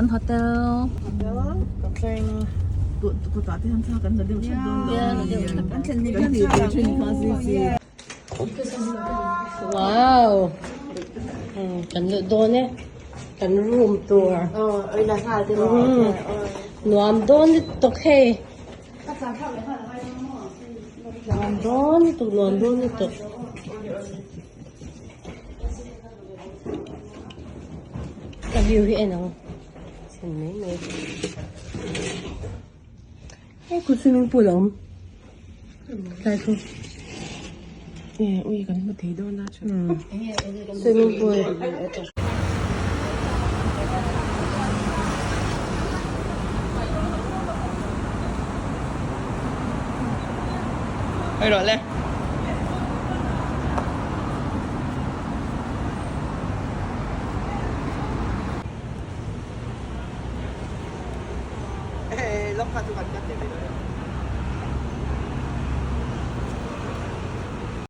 Kan hotel. Kan thleng kawtah te hian thla kan la deuh that dawn lo a ni. Kan thlen ni kan tih ve thin kha si si. Wow! Kan luh dawn e. Kan room tur. Nuam dawn lutuk hei. Nuam dawn lutuk nuam dawn lutuk. A view hi en ang chhin mai mai hei khu swimming pool a awm tlai khu e ui kan hmu thei dawn a swimming pool Hei rawh le. Hey, lok kha chu kan kat ve dawn.